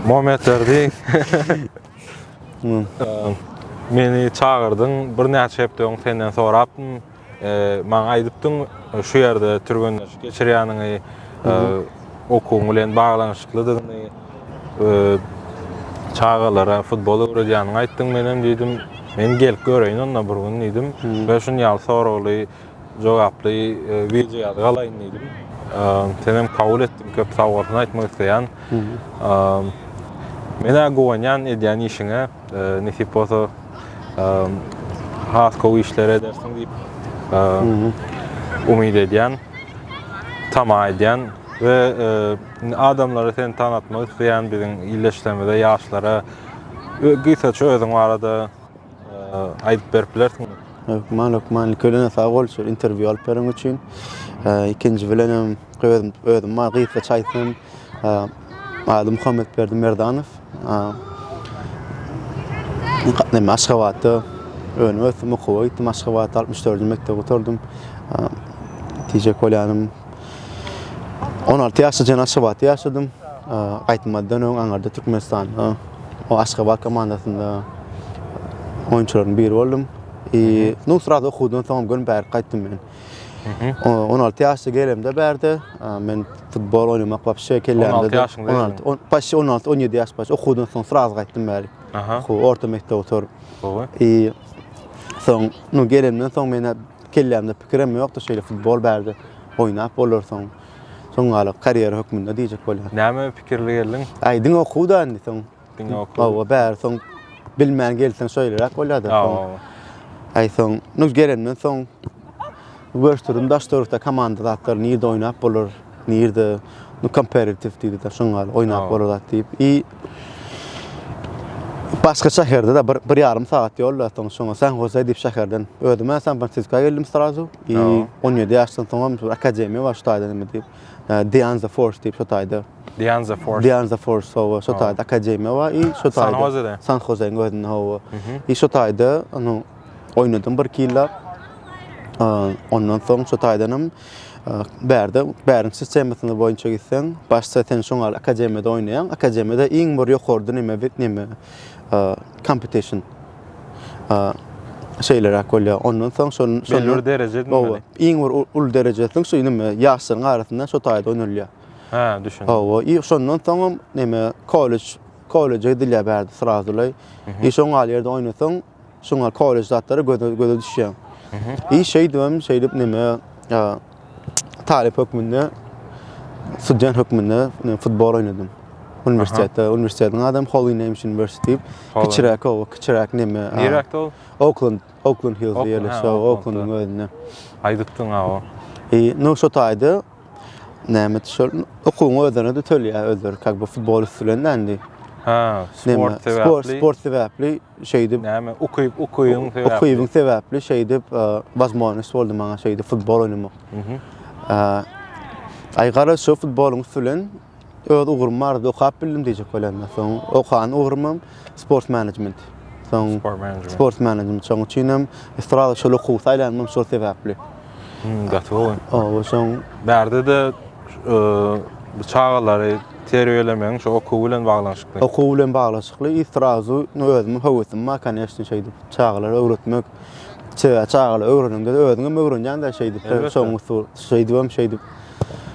Muhammetberdi. Meni çagyrdyň, birnäçe hepde öň senden sorapdym. Maňa aýdypdyň, şu ýerde türgenleşik geçirýäniňi, okuwyň bilen baglanyşyklydygyny, çagalara futbol öwredýäniňi aýtdyň. Menem diýdim, men gelip göreýin onda bir gün diýdim. We şuny ýaly soragly jogaply wideo ýazgy alaýyn diýdim. Senem kabul etdiň, köp sag bolsun aýtmak isleýän. Men-ä guwanýan edýän işiňe, nesip bolsa has gowy işler edersiň diýip umyt edýän, tama edýän we adamlara seni tanatmak isleýän biziň ildeşlerimize, ýaşlara gysgaça özüň barada aýdyp berip bilersiňmi? Hökman, hökman. Ilki bilen sag bol şu interwýu alyp bereniň üçin. Ikinji bilen hem özüm özüm bar gysgaça aýtsam, adym Muhammetberdi Merdanow. Neme Aşgabatda önüp ösdüm, okuwa gitdim Aşgabatda 64-nji mekdebi gutardym. Diýjek bolýanym 16 ýaşda jen Aşgabatda ýaşadym. Gaýtmazdan öň aňyrda Türkmenistanda o Aşgabat komandasynda oýunçylaryň biri boldum. I nu srazu okuwdan soň göni bärik gaýtdym men. 16 ýaşda gelemde bärde men futbol oýnamak wapşe kellämde. 16 ýaşyňda 16, paşi 16, 17 ýaş paşi okuwdan soň srazu gaýtdym bärik. Aha. Okuw orta mekdep gutaryp. Gowy. I soň nu gelemden soň men kellämde pikirem ýokdy şeýle futbol bärde oýnap bolar soň. Soň galyp karýera hökmünde diýjek bolýar. Näme pikirli geldiň? Aý diňe okuw da indi soň. Diňe okuw. Hawa, bäri soň bilmän gelseň şeýleräk bolýar-da soň. Aý soň, nu gelemden soň görüşdirdim daş-töwerekde komanda zatlar nirde oýnap bolar, nirde nu competitive diýdi-de şoň ýaly oýnap bolar zat diýip. I başga şäherde-de bir, bir ýarym sagat ýol-da soň şoňa San Jose diýip şäherden. Özüm-ä San Fransiskoa geldim srazu. I 17 ýaşdan soňam şu akademiýa bar şu taýda neme diýip. Dianza Force diýip şu taýda. Dianza Force. Dianza Force hawa, şu taýda akademiýa bar i şu taýda. San Jose'de. San Jose'niň özünde hawa. I şu taýda ony oýnadym bir iki ýyllap. Ondan soň şu taýdanam bärde bäriň sistemasynda boýunça gitseň, başda sen şoň ýaly akademiýada oýnaýaň. Akademiýada iň bir ýokarda neme neme competition. Şeýleräk bolýar. Ondan soň şol belli bir dereje edinmeli. Iň bir uly derejesiniň şu neme ýaşlaryň arasynda şo taýda oýnalýar. Hä, düşündim. Hawa, i şondan soňam neme kollej kolleje gidilýär bärde srazulay. I şoň ýaly ýerde oýnasaň, şoň ýaly kollej zatlary göze göze düşýär. I şeýdibem şeýdip neme talyp hökmünde student hökmünde futbol oýnadym. Uniwersitetde, uniwersitetiň adam Holy Names University diýip, kiçiräk oba, kiçiräk neme. Niräkde ol? Oakland, Oakland Hillsde ýerleşýär, Oaklandyň özünde. Aýdypdyň ha o. I no şo taýda näme şol okuwyň özlerine de tölýär özleri, как бы futbol üsti bilen de indi. Ha, sport sebäpli. Sport, sport sebäpli şeýdip. Näme, ukyp, ukybyň sebäpli. Ukybyň sebäpli şeýdip, возможность boldy maňa şeýdip futbol oýnamak. Aý garaz şo futbolyň üsti bilen öz ugrum bardy, okap bildim diýjek bolýan. Soň okan ugrumam sport management. Soň sport management. Sport management. Şoň üçin hem sразу şol okuwy saýlandym şol sebäpli. Hmm, gaty gowy. Owa, şoň Bärde-de bu çagalary terbiýelemegiň şu okuw bilen baglanyşykly. Okuw bilen baglanyşykly i srazu özümiň höwesim bar, koneçno, şeýdip çagalara öwretmek. Sebäbi çagalar öwrenende özüň hem öwrenýäň-de şeýdip. Şoň usul şeýdibem şeýdip.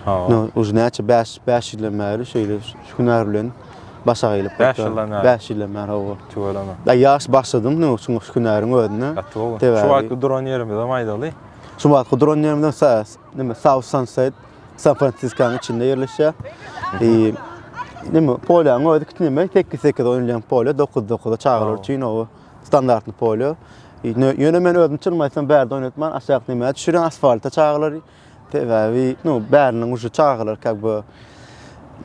Hawa. Uje näçe 5 5 ýyldan bäri şeýle şu hünär bilen başa gelip. 5 ýyldan bäri. 5 ýyldan bäri hawa. Tüweleme. Da ýaş başladym nu şu hünäriň özüne. Gaty gowy. Şu wagtky duran ýerimizem aýdaly. Şu wagtky duran ýerimizem neme South Sunset San Fransiskonyň içinde ýerleşýär. E, neme polýanyň özi kiçi neme 8-8 oýnalýan polýa 9-9 çagalar üçin o standartly polýa. Ýöne men özüm çynymy aýtsam bärde oýnatman aşak nämä düşürýän asfalta çagalary. Sebäbi nu bäriniň uje çagalar как бы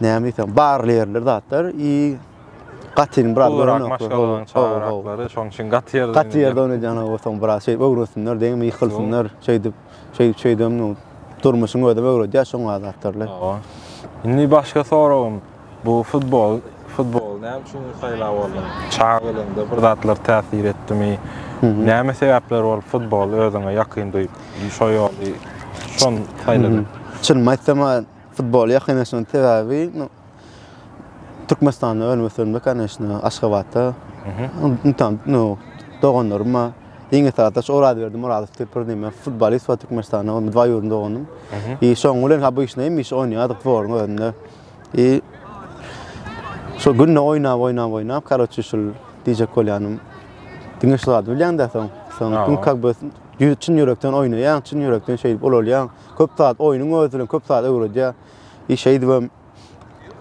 näme diýsem barly ýerler zatlar i gatyny biraz Ulurak maşgalalaryň çagaraklary şoň üçin gaty ýerde gaty ýerde oýnadýan bolsaň biraz şeýdip öwrensinler deňmi ýykylsynlar şeýdip şeýdip şeýdip nu durmuşyň özem öwredýär şoň zatlarly. Indi başga soragym Bu futbol, futboly näme üçin saýlap aldyň? Çagalygyňda bir zatlar täsir etdimi? Näme sebäpler bolup futboly özüňe ýakyn duýup, şo ýoly şony saýladyň? Çynymy aýtsam, futbola ýakynlaşmamyň sebäbi, nu, Türkmenistanda önüp ösenimde, koneçno, Aşgabatda. Tam, no, doganlarym bar. Iň esasy şu Orazberdi Myradow diýip bir neme futbolist bar Türkmenistanda, onuň dwaýurny doganym. I şoň bilen ha bu işine hemişe oýnaýardyk dworyň özünde. I şo günde oýnap, oýnap, oýnap, karoçe şul diýjek bolýanym diňe şu zady bilýäň-dä soň. Soň gün kak бы çyn ýürekden oýnaýaň, çyn ýürekden şeýdip ulalýaň. Köp zat oýnuň özi bilen köp zat öwredýär. I şeýdibem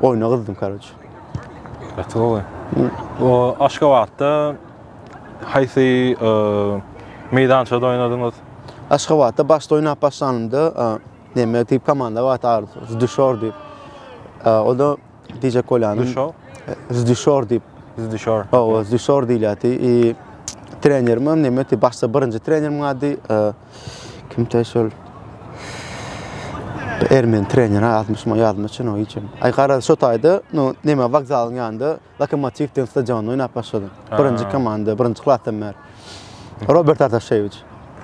Oýna gyzdym karoç. Gaty gowy. O Aşgabatda haýsy e, meýdançada oýnadyňyz? Aşgabatda başda oýnap başlanymda e, neme diýip komanda bar Zdüşor diýip. E, o da diýjek bolýanym. Zdüşor? Zdüşor diýip. Zdüşor. Hawa, Zdüşor diýilýärdi. I trenerim hem neme diýip başda birinji trenerimiň ady Kimtä şol ermeni trener azmyş ýadyma çenok hiç. Aý garaz şo taýda no neme wokzalyň ýanynda Lokomotiw diýen stadionda oýnap başladym. Birinji komanda, birinji klasdan bäri. Robert Ataşewiç.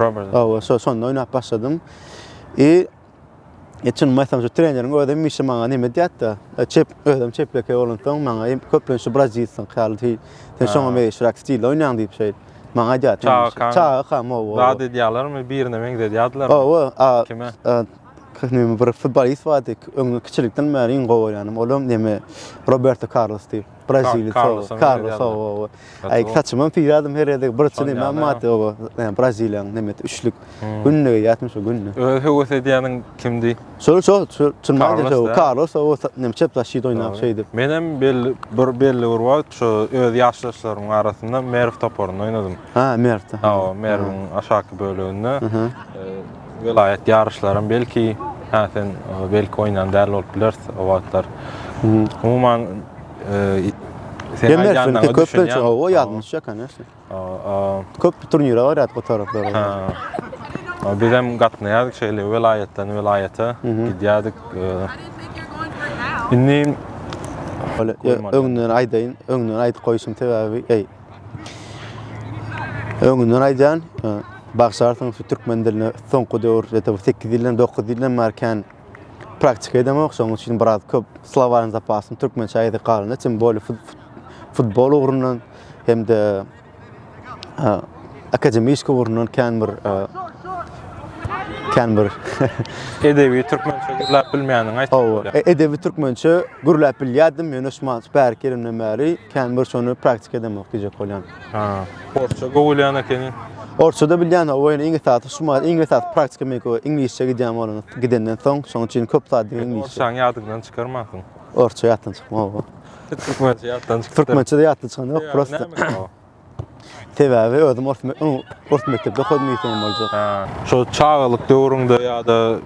Robert. Hawa, şo şonda oýnap başladym. I E, çynymy aýtsam şu treneriň özi hemişe maňa neme diýýärdi-de, e, çep özem çeplekey bolansoň maňa hem köplenç şu brazilsiň ýaly diý, sen şoňa meňzeşräk stilde oýnaýaň diýip şeý maňa aýdýardy. Çagakaň. Çagakam hawa. Zat edýärlermi, birine meňzedýärdilermi? Hawa, a Kime? a, neme bir futbolist bardy, öňde kiçilikden bäri iň gowy görýänim, olam neme Roberto Karlos diýip. Braziliýa Karlosa Karlos hawa. Aý saçymam pyradym her ýerde bir çyny Şonda mat hawa. Braziliýanyň neme üçlük. Günde geýýärdim şo günde. Öz höwes edýäniň kimdi? Şol şol şol çyn Karlos şo da. Karlos hawa neme çep zaşit oýnap şeýdip. Menem belli bir belli bir wagt şo öz ýaşdaşlarymyň arasynda Merw toparynda oýnadym. Ha Merwde. Hawa, Merwiň aşaky böleginde. Welaýat ýaryşlaram belki, hä sen belki oýnan däl bolup bileris o wagtlar. Umuman sen aýdýanlaryňa köplenç hawa ýadymda конечно. Köp turnire barýardyk o taraplara. Ha. Bizem gatnaýardyk şeýle welaýatdan welaýata gidýärdik. Indi öňünden aýdaýyn, öňünden aýdyp goýşum sebäbi, eý. Öňünden aýdýan, bagşarsyň şu türkmen diline soňky döwür, ýa-da 8 ýyldan, 9 ýyldan bäri kän praktika edemok, şonuň üçin biraz köp slowarny zapasym türkmençe aýdyp galanda, tim bolее futbol ugrundan hem-de akademiki ugrundan kän bir kän bir edebi türkmençe gürläp bilmeýäniňi aýtdyň. Hawa, edebi türkmençe gürläp bilýärdim, ýöne şu bäri gelimden bäri Kän bir şony praktika edemok diýjek bolýan. Ha. Orsça gowy bilýän ekeniň. Orsça-da bilýän, o ýöne iň esasy şu mahaly iň esasy praktika meňki iňlisçe gidýän bolan gidenden soň, şonuň üçin köp zat diňe iňlisçe. Orsçaňy ýadyňdan çykarmansyň. Orsça ýatdan çykma oba. Türkmençe ýatdan çykypdyr. Türkmençe-de ýatdan çykanok, prosta. Sebäbi özüm ors ors mekdepde okadym diýseň boljak. Ha. Şo çagalyk döwrüňde ýa-da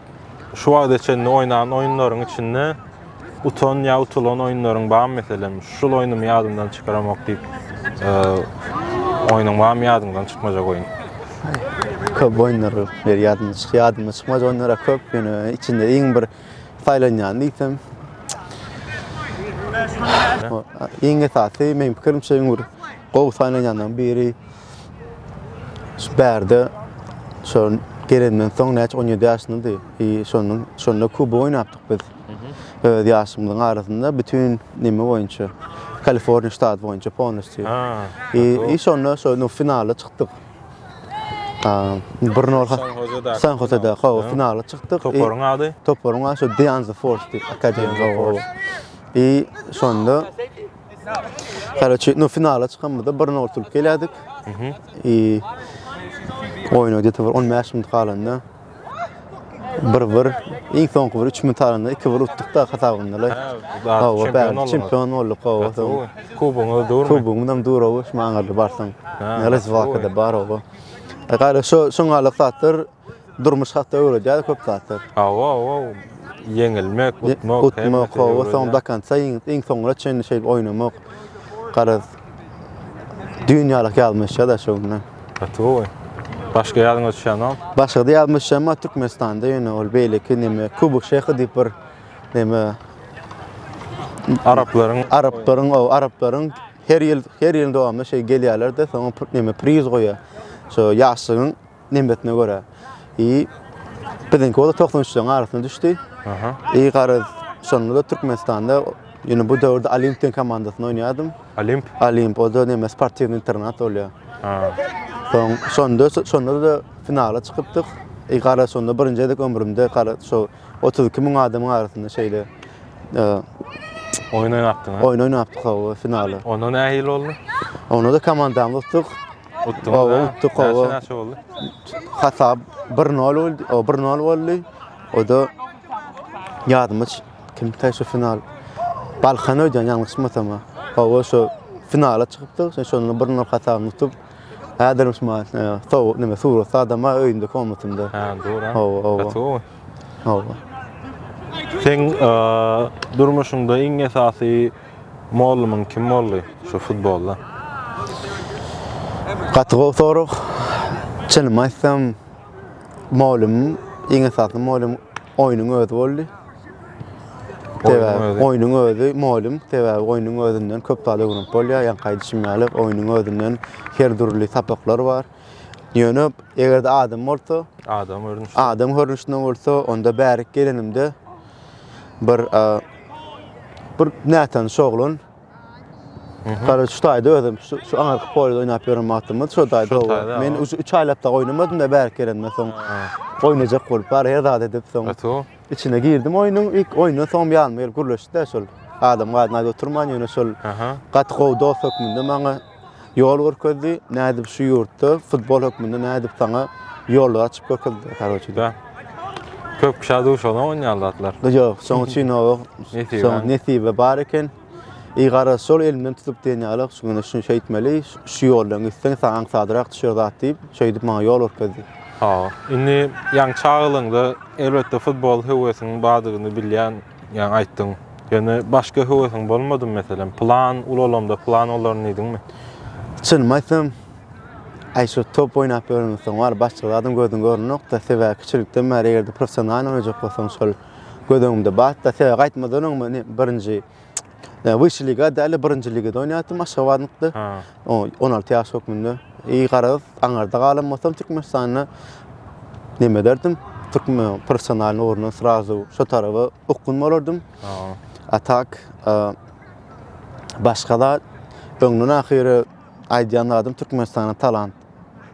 şu wagta çenli oýnan oýunlaryň içinde utan ýa utulan oýunlaryň barmy meselem şul oýnumy ýadymdan çykaramok diýip oýnuň barmy ýadyňdan çykmajak oýun? Köp oýunlar ber ýadymdan çyk ýadymdan çykmajak oýunlar köp ýöne içinde iň bir saýlanýan diýsem iň esasy meň pikirimçe iň bir gowy saýlanýanlaryň biri Şu bärde şol gelenden soň näçe 17 ýaşyndady. I şondan şonda kubok oýnapdyk biz. Öz ýaşymyzyň arasynda bütün neme boýunça Kaliforniýa ştaty boýunça polностью. I i şonda şo finala çykdyk. Bir nol San Jose'da. San Jose'da hawa finala çykdyk. Toparyň ady? Toparyň ady şo Deanza Force diýip akademiýa. I şonda Karoçi, no finala çykanymyzda bir nol tutup gelýärdik. I oýna gidip bir 15 minut galanda 1-1 iň soňky bir 3 minut galanda 2-1 utduk da hasabynda. Hawa, bäri çempion bolduk hawa. Kubogyňyz durmy? Kubogymyzam dur hawa, şu aňyrda barsaň. Razwalkada bar hawa. Gaýra şo şoňalyk zatlar Durmuş hakda öwredýär köp zatlar. Hawa, hawa. Ýeňilmek, utmak, utmak, hawa, soň do konca iň, iň soňuna çenli şeýdip oýnamak. Garaz, düýn ýalak ýadyma düşýär-de şo günler. Gaty gowy. Başga ýadyňa düşýänok? Başga-da ýadyma düşýän bar Türkmenistanda ýöne ol beýleki neme Kubok Şeýhi diýip bir neme Araplaryň Araplaryň, o araplaryň her ýyl her ýylyň dowamynda şeý gelýärler-de, soň neme priz goýýar. Şo ýaşlygyň Nemesine görä. I biziňki bolsa 93-leriň arasyna düşdi. Aha. I garaz şonda da Türkmenistanda. Ýöne bu döwürde Olimp diýen komandasynda oýnaýardym. Olimp? Olimp, o-da neme sportiwnyý internat bolýar. Ha. Soň şonda şonda-da finala çykypdyk. E, gara şonda birinji gezek ömrümde gara şo 32 müň adamyň arasynda şeýle e, Oýun oýnapdyň, ha? oýun oýnapdyk hawa finala. Onda nähili boldy? Onda-da komandamyz utduk. Utduňyz, Hawa, ha? utduk, hawa. Näçe näçe boldy? Hasap 1-0 boldy, o 1-0 boldy. O-da ýadyma kim şu final Balkan öýdýän ýalňyşmasam. Hawa şo finala çykypdyk. Şonda 1-0 hasabyny tutup häzir şu sow neme surat adama öýünde komnatynda. Ha, dogry. Hawa, hawa. Gaty gowy. Hawa. Seň durmuşyňda iň esasy mugallymyň kim boldy şu futbolda? Gaty gowy sorag. Çynymy aýtsam, Mugallymym, iň esasy mugallym oýnuň özi boldy. Sebäbi oýnuň özi mugallym, sebäbi oýnuň özünden köp zat öwrenip bolýar. Ýaňky aýdyşym ýaly, oýnuň özünden her dürli sapaklar bar. Ýöne eger-de adam bolsa, adam görnüşinde, adam görnüşinde bolsa, onda bärik gelenimde bir bir nätanyş oglan Gara şu taýda özüm şu, şu aňyrky polda oýnap ýören wagtymyz şu taýda. taýda, Men ha. üç, üç aýlap da oýnamadym da bärik gelenimden soň oýnajak bolup bar her zat edip soň Gaty gowy. içine girdim oýnuň ilk oýundan soň ýanyma gelip gürleşdi-de şol adam gadyna aýdyp oturman ýöne şol Aha. gaty gowy dost hökmünde maňa ýol görkezdi. Nädip şu ýurtda futbol hökmünde nädip saňa ýollar açyp görkezdi. Karoçi. Da. Köp kişä duşanok onýan zatlar. Ýok, şoň üçin o Nesibe. şoň nesibe bar eken. I garaz şol elimden tutup diýen ýaly, şu güne şuny şeýtmeli, şu ýoldan gitseň saňa aňsadrak düşer zat diýip, şeýdip maňa ýol görkezdi. Hawa. Indi ýaňy çagalygyňda elbetde futbol höwesiň bardygyny bilýän, ýaňy aýtdyň. Ýöne başga höwesiň bolmadymy meselem, plan ulalamda plan bolaryn diýdiňmi? Çynymy aýtsam, aý şu top oýnap ýörensoň bar başga zadyň gözüň görünokda, sebäbi kiçilikden bäri eger-de professional oýnajak bolsaň şol göz öňümde batda, sebäbi gaýtmadan öň men birinji Wyşşi liga däl-de birinji ligada oýnaýardym Aşgabatnykda. 16 ýaş hökmünde. I garaz aňarda galan bolsam Türkmenistanda neme ederdim? Türkmen professional ugrundan srazu şo taraba okgun bolardym. A tak başga zat öňden ahyry aýdýan zadym Türkmenistanda talant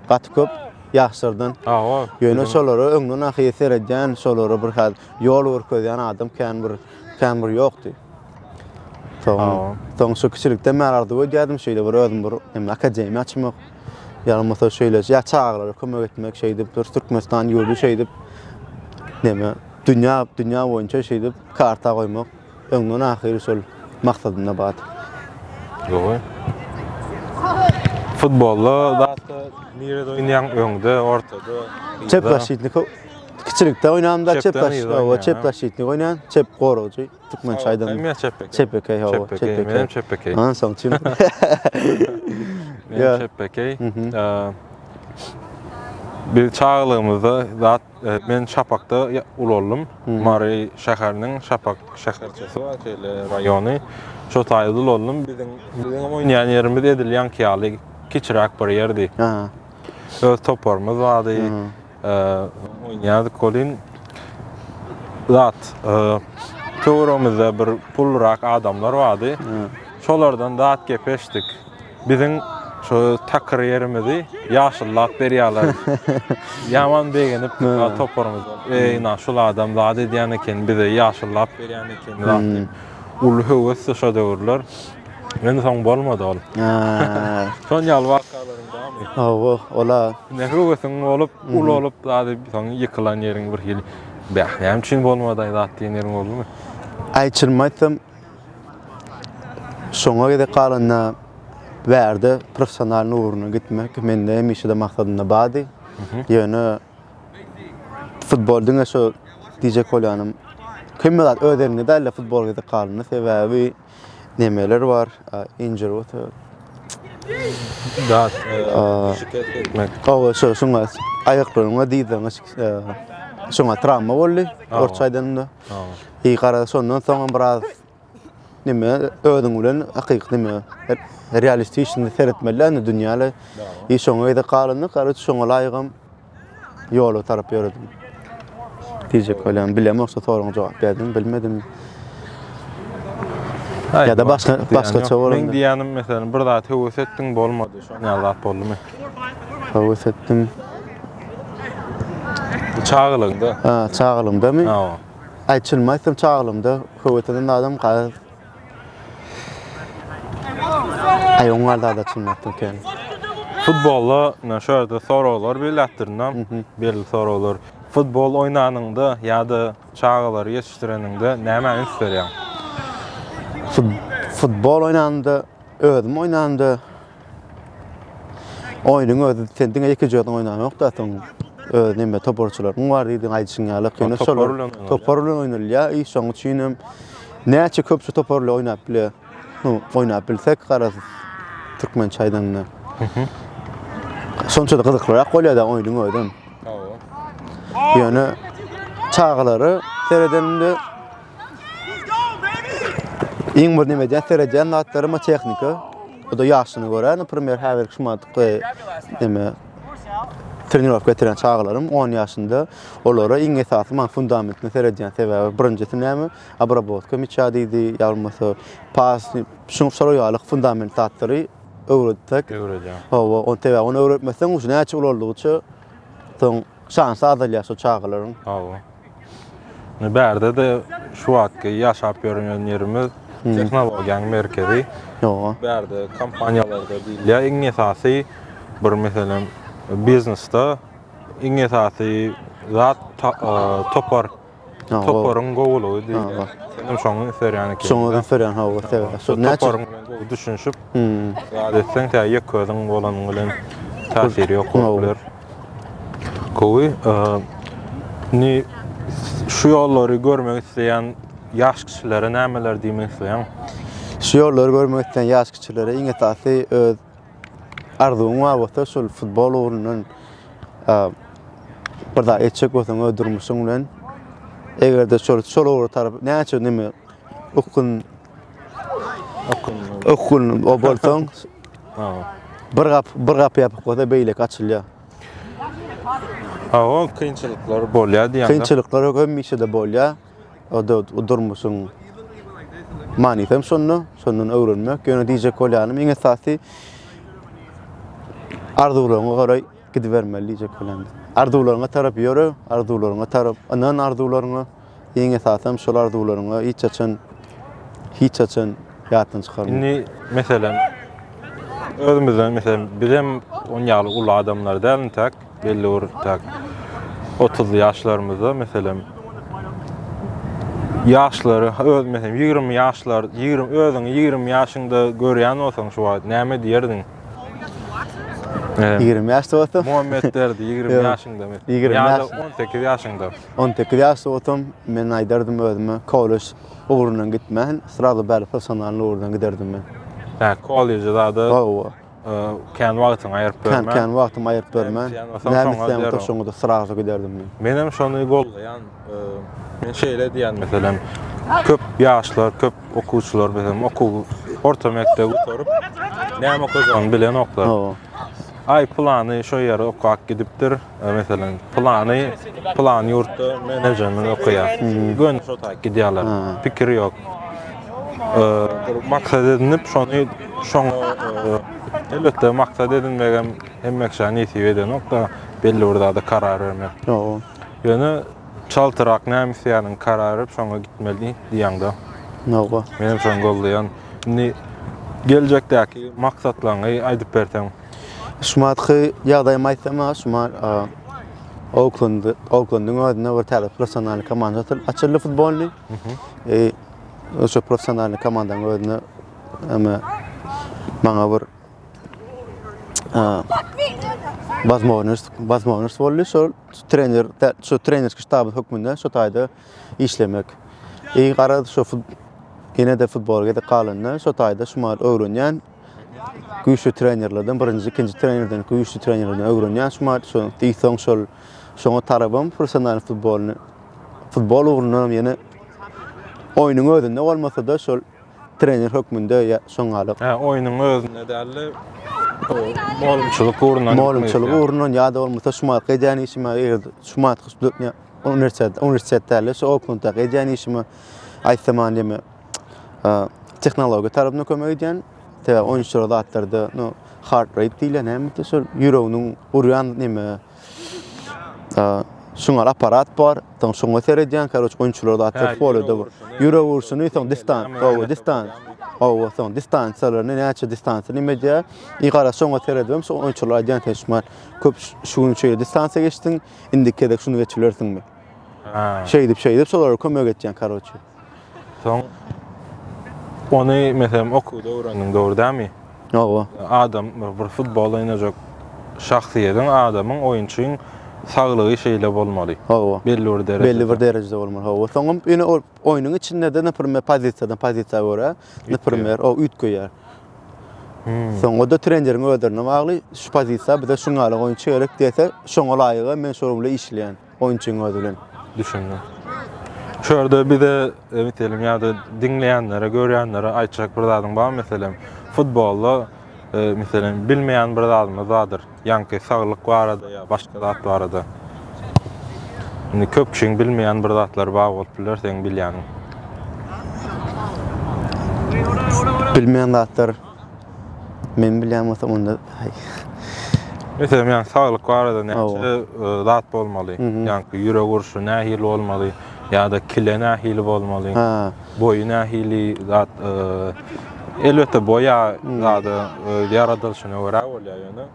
gaty köp ýaşlardan. Hawa. Ýöne şolara öňden ahyry seredýän, şolara bir hal ýol görkezýän adam kän bir kän bir ýokdy. Soň, soň şu kiçilikden bäri arzuw edýärdim şeýle bir özüm bir hem akademiýa açmak. Ýa bolmasa şeýle ýa çagalara kömek etmek şeýdip bir Türkmenistan ýurdy şeýdip neme dünýä dünýä boýunça şeýdip karta goýmak öňden ahyry şol maksadymda bar. Gowy. Futbolda zatda nirede oýnaýaň? Öňde, ortada, yzda? Çep zaşitnik kiçilikde oýnamda çep zaşitnik, çep zaşitnik oýnaýan, çep goragçy. Türkmençe aýdan. Çepekeý çepekey? Çepekeý hawa. Çepekeý. Menem çepekeý. Ha, soň çyn. Menem çepekeý. Biz çagalygymyzda zat e, men Şapakda ulaldym. Mary şäheriniň Şapak şäherçesi bar, şeýle raýony. Şo taýda ulaldym. Biziň biziň oýnaýan ýerimiz edil ýaňky ýaly kiçiräk bir ýerdi. Öz toparymyz bardy. Oýnaýardyk welin zat töweregimizde bir pullurak adamlar bardy. Şolardan zat gepeşdik. Biziň şu takyr ýerimizi ýaşyllap berýärler. Ýaman begenip toparymyzdan. Eý, ina şul adam zat edýän eken, bize ýaşyllap berýän eken zat diýip. Uly höwesdi şo döwürler. Ýöne soň bolmady ol. Şon ýaly wakalaryň barmy? Hawa, ola. Ne höwesiň bolup, ulalyp zady soň ýykylan ýeriň bir hili. Bäh, näme üçin bolmady zat diýen ýeriň boldumy? Aý, çynymy aýtsam, şoňa gezek galanda bärde professional ugruna gitmek mende hemişe-de maksadymda bardy. Ýöne futbol diňe şo diýjek bolýanym, hemme zat öz eliňde däl-de futbol gezek galanda, sebäbi nemeler bar, injury bolsa. Dat, şikes etmek. Hawa, şo şuňa aýaklaryňa, dyzlaryňa şoňa trawma boldy, orsça aýdanymda. I gara şondan soňam biraz neme özüň bilen hakyky neme realistiçny seretmeli däl dünýäle. I şoňa gezek galanda, garaz şoňa laýygam Ýola tarap ýöredim. Diýjek bolýan, bilemok şu soragyňa jogap berdim, bilmedim. Ýa-da başga başgaça bolanda. Meň diýýänim meselem bir zat höwes etdiň bolmady. Şoň ýaly zat boldumy? Höwes etdim. Çagalygynda. Ha, çagalygymdamy? Hawa. Aý çynymy aýtsam çagalygymda höwes eden zadym garaz. Aý oň ýaly zada çynymy aýtsam kän. Futbolda ine şu ýerde soraglar belläpdirin-de, belli soraglar. Futbol oýnanyňda ýa-da çagalary ýetişdireniňde nämä üns berýäň? Futbol oýnanymda, özüm oýnanymda oýnuň özi sen diňe ýekeje özüň oýnanokda soň öz neme toparçylaryň bar diýdiň aýdyşyň ýaly. Ýöne şolar topar bilen oýnalýar. I şoň üçin hem näçe köp şu topar bilen oýnap bile, nu, oýnap bilsek garaz türkmençe aýdanda. Şonça-da gyzyklyrak bolýar-da oýnuň özem. Ýöne çagalary seredenimde iň bir neme edýän seredýän zatlarym tehnika. O da ýaşyna görä, naprimer, häzirki şu wagtky neme trenirowka getiren çagalarym 10 ýaşynda. Olara iň esasy man fundamentine seredýän sebäbi birinjisi näme? Obrabotka miça diýdi, ýa bolmasa pas, şuň şolar ýaly fundament zatlary öwretsek. Öwredýän. Hawa, o sebäbi ony öwretmeseň, uje näçe ulaldygyça soň şansy azalýar şo çagalaryň. Hawa. Indi bärde-de şu wagtky ýaşap ýören ýerimiz tehnologiýanyň merkezi. Hawa. Bärde kompaniýalarda diýilýär, iň esasy bir meselem biznesde iň esasy zat topar. Toparyň gowulygy diýilýär. Sen hem şoňa üns berýän ekeniň. Şoňa üns berýän hawa sebäbi. Şo toparyň bilen gowy düşünişip, zat etseň, tä ýeke özüň bolanyň bilen täsiri ýok bolup biler. Gowy. Indi şu ýollary görmek isleýän ýaş kişilere nämeler diýmek isleýäň? Şu ýollary görmek isleýän ýaş kişilere iň esasy öz arzuwyň bar bolsa şol futbol ugrundan bir zat etjek bolsaň öz durmuşyň bilen eger-de şol şol ugra tarap näçe neme ukun ukun o bolsaň bir gap bir gapy ýapyk bolsa beýleki açylýar. Hawa, kynçylyklar bolýar diýýäň. Kynçylyklar hemişe-de bolýar. O-da durmuşyň manysy hem şonda, şondan öwrenmek. Ýöne diýjek bolýanym iň esasy arzuwlaryňa garaý gidibermeli diýjek bolýan. Arzuwlaryňa tarap ýöre, arzuwlaryňa tarap ynan arzuwlaryňa. Iň esasy hem şol arzuwlaryňa hiç haçan hiç haçan ýatdan çykarma. Indi meselem özümizden meselem bizem on ýaly uly adamlar däl intäk. Belli bir tak 30 ýaşlarymyzda meselem ýaşlary öz meselem 20 ýaşlar 20 özüňi 20 ýaşyňda görýän bolsaň şu wagt näme diýerdiň? 20 ýaşda bolsam Muhammet derdi 20 ýaşyňda meselem. 20 ýaş. 18 ýaşyňda. 18 ýaşda bolsam men aýdardym özüme kollej ugrundan gitmän, srazu bäri professional ugrundan giderdim men. Hä, kolleje zada. Hawa. Kän wagtyňy aýyryp bermän. Kän kän wagtymy aýyryp bermän. Näme isleýän bolsa şoňa da srazu giderdim men. Menem şony goldaýan. Men şeýle diýýän meselem, köp ýaşlar, köp okuwçylar meselem okuw orta mekdebi gutaryp näme okajagyny bilenoklar. Aý pylany şo ýere okap gidipdir. Meselem pylany pylan ýurtda menejment okaýar. Göni şo taýyk gidýärler. Pikiri ýok. Bir maksat edinip şony şoňa elbetde maksat edinmegem hemme kişä nesip edenok-da belli bir zada karar bermek. Ýöne çaltrak näme isleýäniňi karar berip şoňa gitmeli diýýäňde. Hawa. Menem şony goldaýan. Indi geljekdäki maksatlaryňy aýdyp berseň. Şumatky ýagdaýymy aýtsam, şumat Oakland, Oaklandyň özünde bir täze professionalny komanda açyldy futbolny. E, şo professionalny komandanyň özünde eme maňa bir возможность, возможность boldy şol trener, şo trenerski ştaby hökmünde şo taýda işlemek. E, garaz şo ýene-de futbola gezek galanda şo taýda şumat öwrenýän. Güýçli trenerlerden, birinji, ikinji trenerden, güýçli trenerlerden öwrenýän şu maýda şo diýseň şol şoňa tarabam professional futbolyny futbol ugrundan hem ýene oýnuň özünde bolmasa-da şol trener hökmünde ýa şoň ýaly. Hä, oýnuň özünde däl-de, mugallymçylyk ugrundan. Mugallymçylyk ugrundan ýa-da bolmasa şu maýda edýän işime eger şu maýda uniwersitet, uniwersitet däl-de şu Oklenddaky edýän işime aýtsam diýme. Tehnologiýa tarapyndan kömek edýän. Sebäbi oýunçylara zatlarda, no, heart rate diýilýär, näme şol ýüreginiň urýan neme Şuňa apparat bar, soň şuňa seredýän, karoç, oýunçylar zatlar polede bu. Ýürek urşuny, soň distan, hawa, distan, hawa, soň distansiýalaryny, näçe distansiýa neme edýär. I gara şoňa seredibem, şo oýunçylara aýdýan, sen şuňa köp şu gün şeýle distansiýa geçdiň, indiki gezek şuny geçibilersiňmi? Şeýdip, şeýdip şolara kömek etýän, karoçe. Soň ony meselem okuwda öwrendiň, dogry dälmi? Hawa. Adam bir futbol oýnajak şahsyýetiň, adamyň, oýunçyň saglygy şeýle bolmaly. Hawa. Belli bir derejede. Belli bir derejede bolmaly. Hawa. Soňam ýene ol oýnuň içinde-de naprimer pozisiýadan pozisiýa görä, naprimer, o üýtgeýär. Hmm. Soň o-da treneriň özlerine bagly, şu pozisiýa bize şuň ýaly oýunçy gerek diýse, şoňa laýyga men şonuň bilen işleýän. Oýunçyň özi bilen. Düşündim. Şu ýerde bize e, meselem ýa-da diňleýänlere, görýänlere aýtjak bir zadyň barmy meselem? Futbolda e, meselem bilmeýän bir zadymyz bardyr. Ýaňky saglyk barada ýa başga zat barada. Indi köp kişiň bilmeýän bir zatlary bar bolup biler seň bilýäniň. Bilmeýän zatlar Men bilýän bolsam onda Meselem, ýa saglyk barada näçe e, zat bolmaly? Ýa ýürek urşy nähili bolmaly? Ýa-da kile nähili bolmaly? Boýy nähili zat? E, elbetde boýa zada e, ýaradylyşyna görä bolýar ýöne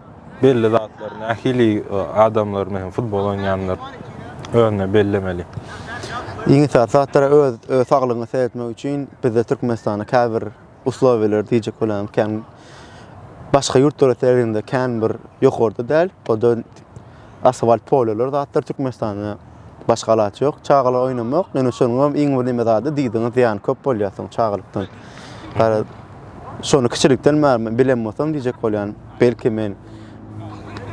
belli zatlar nähili adamlar meselem futbol oýnaýanlar özüne bellemeli. Iň esasy zatlar öz öz saglygyňa seretmek üçin bizde Türkmenistanda käbir Uslowiýalar diýjek bolýanym kän başga ýurtlara seredende kän bir ýokarda däl. O-da asfalt polýalar zatlar Türkmenistanda başga alaç ýok. Çagalar oýnamak, ýöne şonuň hem iň bir neme zady diýdigiň zyýany köp bolýar soň çagalykdan. Gara şony kiçilikden bäri men bilen bolsam diýjek bolýan. Belki men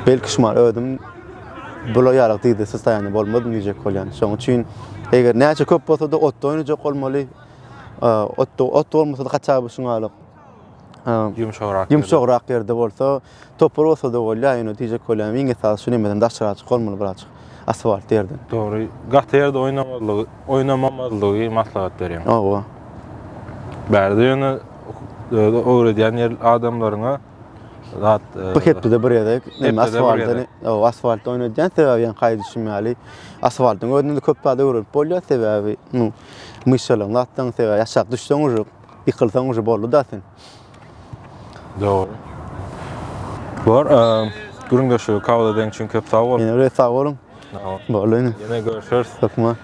belki şumal özüm bular ýaly diýdi sostoýaniýa bolmadym diýjek bolýan. Şonuň üçin eger näçe köp bolsa-da otda oýnajak bolmaly. Ot ot bolmasa-da haçan şuň ýaly ýumşagrak ýumşagrak ýerde bolsa, topar bolsa-da bolýar, ýöne diýjek bolýan iň esasy şu nemeden daşraçyk bolmaly birazjyk. Asfalt ýerden. Dogry. Gaty ýerde oýnamazlygy, oýnamamazlygy maslahat berýän. Hawa. Bärde ýöne öwredýän ýer adamlaryňa zat Bu hepdede bir gezek neme asfaltda, hawa, asfaltda oýnadýan sebäbi ýaňky aýdyşym ýaly asfaltyň özünde köp zat öwrenip bolýar sebäbi Myşsalaryň zatlaryň sebäbi aşak düşseň uje ýykylsaň uje boldy da sen. Dogry. Bor, gürrüňdeşligi kabul eden üçin köp sag bol. Ýene bir sag boluň. Boldy ine. Ýene görüşeris. Hökman.